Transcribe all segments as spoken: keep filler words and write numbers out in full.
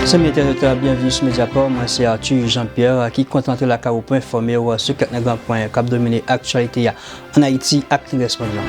Zanmi entènot, byenveni sou Mediaport. Mwen se Arthur Jean-Pierre ki kontan antre lakay ou pou enfòme w sou kèk nan gran pwen k ap domine aktyalite a ann Ayiti ak nan rès mond lan.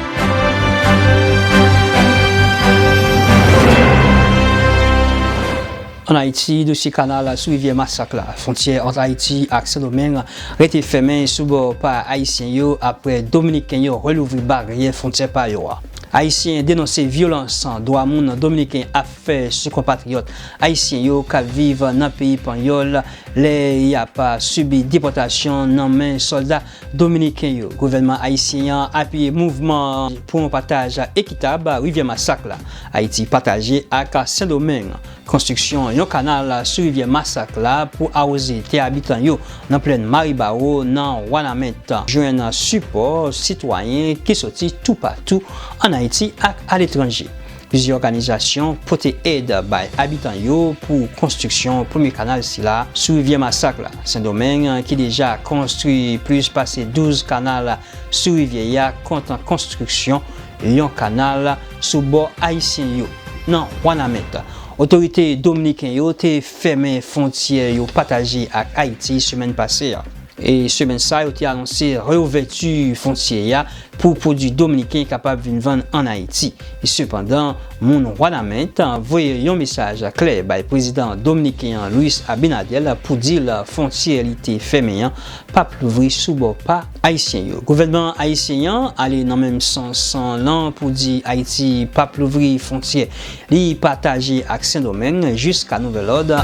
Ann Ayiti, dosye kanal sou rivyè Masak la, fwontyè ant Ayiti ak Sendomeng, rete fèmen sou bò pa Ayisyen yo apre Dominiken yo relouvri baryè fwontyè pa yo a. Ayisyen denonse vyolans dwa moun Dominiken ap fè sou konpatriyòt Ayisyen yo k ap viv nan peyi Panyòl lè y ap sibi depòtasyon nan men sòlda Dominiken yo. Gouvènman ayisyen an apiye mouvman pou yon pataj ekitab rivyè Masak la, Ayiti pataje ak Sendomeng. Konstriksyon yon kanal sou rivyè Masak la pou awoze tè abitan yo nan plèn Maribawo nan Wanament jwenn sipò sitwayen ki soti toupatou ann Ayiti ak aletranje. Plizyè òganizasyon pote èd bay abitan yo pou konstriksyon premye kanal sila sou rivyè Masak la. Sendomeng, ki deja konstwi plis pase douz kanal sou rivyè a, kontan konstriksyon yon kanal sou bò ayisyen yo nan Wanament. Otorite dominiken yo te fèmen fwontyè yo pataje ak Ayiti semèn pase a. E semèn sa a, yo te anonse reouvèti fwontyè a pou pwodui dominiken kapab vin vann ann Ayiti. E sepandan, moun Wanament voye yon mesaj klè bay prezidan dominiken an, Luis Abinader, pou di l fwontyè li te fèmen an p ap louvri sou bò pa ayisyen yo. Gouvènman ayisyen an ale nan menm sans lan pou di Ayiti p ap louvri fwontyè li pataje ak Sendomeng jiska nouvèl òd.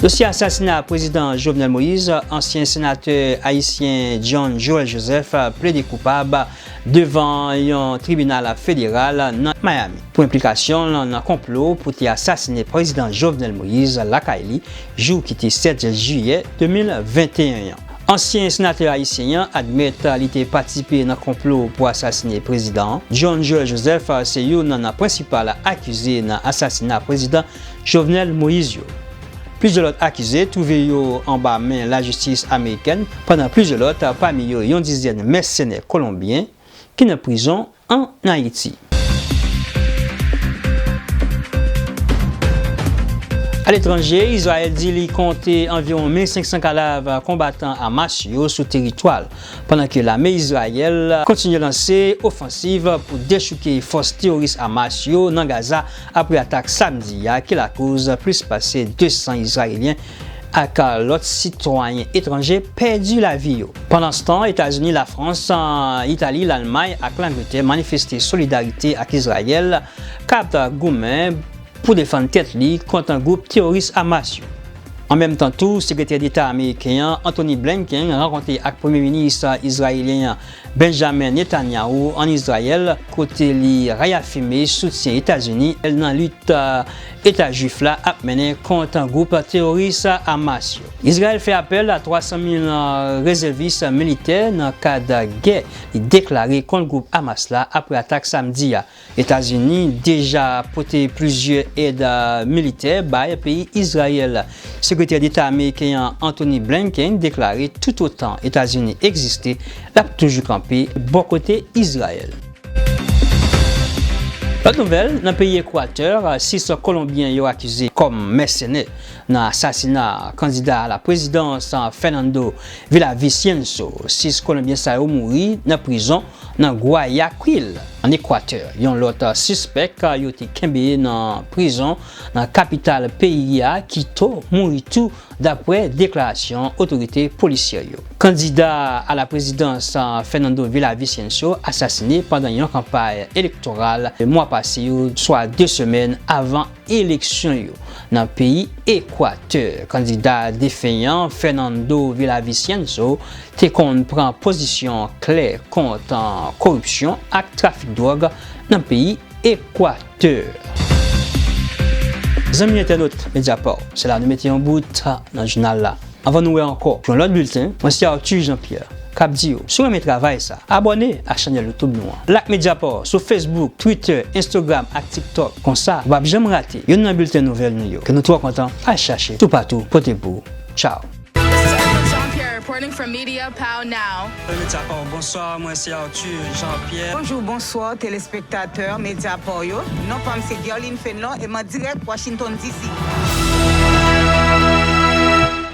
Dosye asasina prezidan Jovenel Moïse, ansyen senatè ayisyen John Joël Joseph plede koupab devan yon tribinal federal nan Miami pou enplikasyon l nan konplo pou te asasinen prezidan Jovenel Moïse lakay li, jou ki te sèt jiyè de mil venteyen an. Ansyen senatè ayisyen an admèt li te patisipe nan konplo pou asasinen prezidan an. John Joël Joseph se youn nan prensipal akize nan asasina prezidan Jovenel Moïse yo. Plizyè lòt akize twouve yo anba men lajistis amerikèn, pandan plizyè lòt, pami yo yon dizèn mèsenè kolonbyen, ki nan prizon ann Ayiti. Aletranje, Izrayèl di li konte anviwon mil senk san kadav konbatan Hamas yo sou teritwa l, pandan ke lame Izrayèl kontinye lanse ofansiv pou dechouke fòs teworis Hamas yo nan Gaza apre atak samdi a ki lakoz plis pase de san Izrayelyen ak lòt sitwayen etranje pèdi lavi yo. Pandanstan, Etazini, Lafrans, Itali, Lalmay ak Langletè manifeste solidarite ak Izrayèl k ap goumen pou defann tèt li kont gwoup teworis Hamas yo. An menm tan tou, Sekretè Deta ameriken an, Antony Blinken, rankontre ak Premye Minis izrayelyen an, Benjamin Netanyahu, ann Izrayèl, kote li reyafime soutyen Etazini nan lit Eta Jwif la ap mennen kont gwoup teworis Hamas yo. Izrayèl fè apèl a twa san mil rezèvis militè nan kad gè li deklare kont gwoup Hamas la apre atak samdi a. Etazini deja pote plizyè èd militè bay peyi Izrayèl. Sekretè Deta ameriken an, Antony Blinken, deklare toutotan Etazini egziste, l ap toujou kanpe bò kote Izrayèl. Lòt nouvèl, nan peyi Ekwatè, sis Kolonbyen yo akize kòm mèsenè nan asasina kandida a la prezidans Fernando Villavicencio. Sis Kolonbyen sa yo mouri nan prizon nan Guayaquil, ann Ekwatè. Yon lòt sispèk yo te kenbe nan prizon nan kapital peyi a, Quito, mouri tou, dapre deklarasyon otorite polisyè yo. Kandida a la prezidans Fernando Villavicencio asasine pandan yon kanpay elektoral mwa pase yo, swa de semèn avan eleksyon yo nan peyi Ekwatè. Kandida defen an, Fernando Villavicencio, te konn pran pozisyon klè kont koripsyon ak trafik dwòg nan peyi Ekwatè. Zanmi entènot Mediaport, se la nou mete yon bout nan jounal la. Anvan nou wè ankò pou yon lòt bilten, mwen se Arthur Jean-Pierre k ap di w, si w renmen travay sa, abòne a chanèl YouTube nou an. Like Mediaport sou Facebook, Twitter, Instagram ak TikTok. Konsa, ou p ap janm rate youn nan bilten nouvèl nou yo, ke nou twò kontan al chache toupatou pote pou ou. Tchaw! Reporting from Media Pow Now. Medya Paw, bonswa, mwen se Arthur Jean Pierre. Bonjou, bonswa, telespektatè Medya Paw yo. Non pa m se Guerline Fenlon e m an dirèk Washington D C.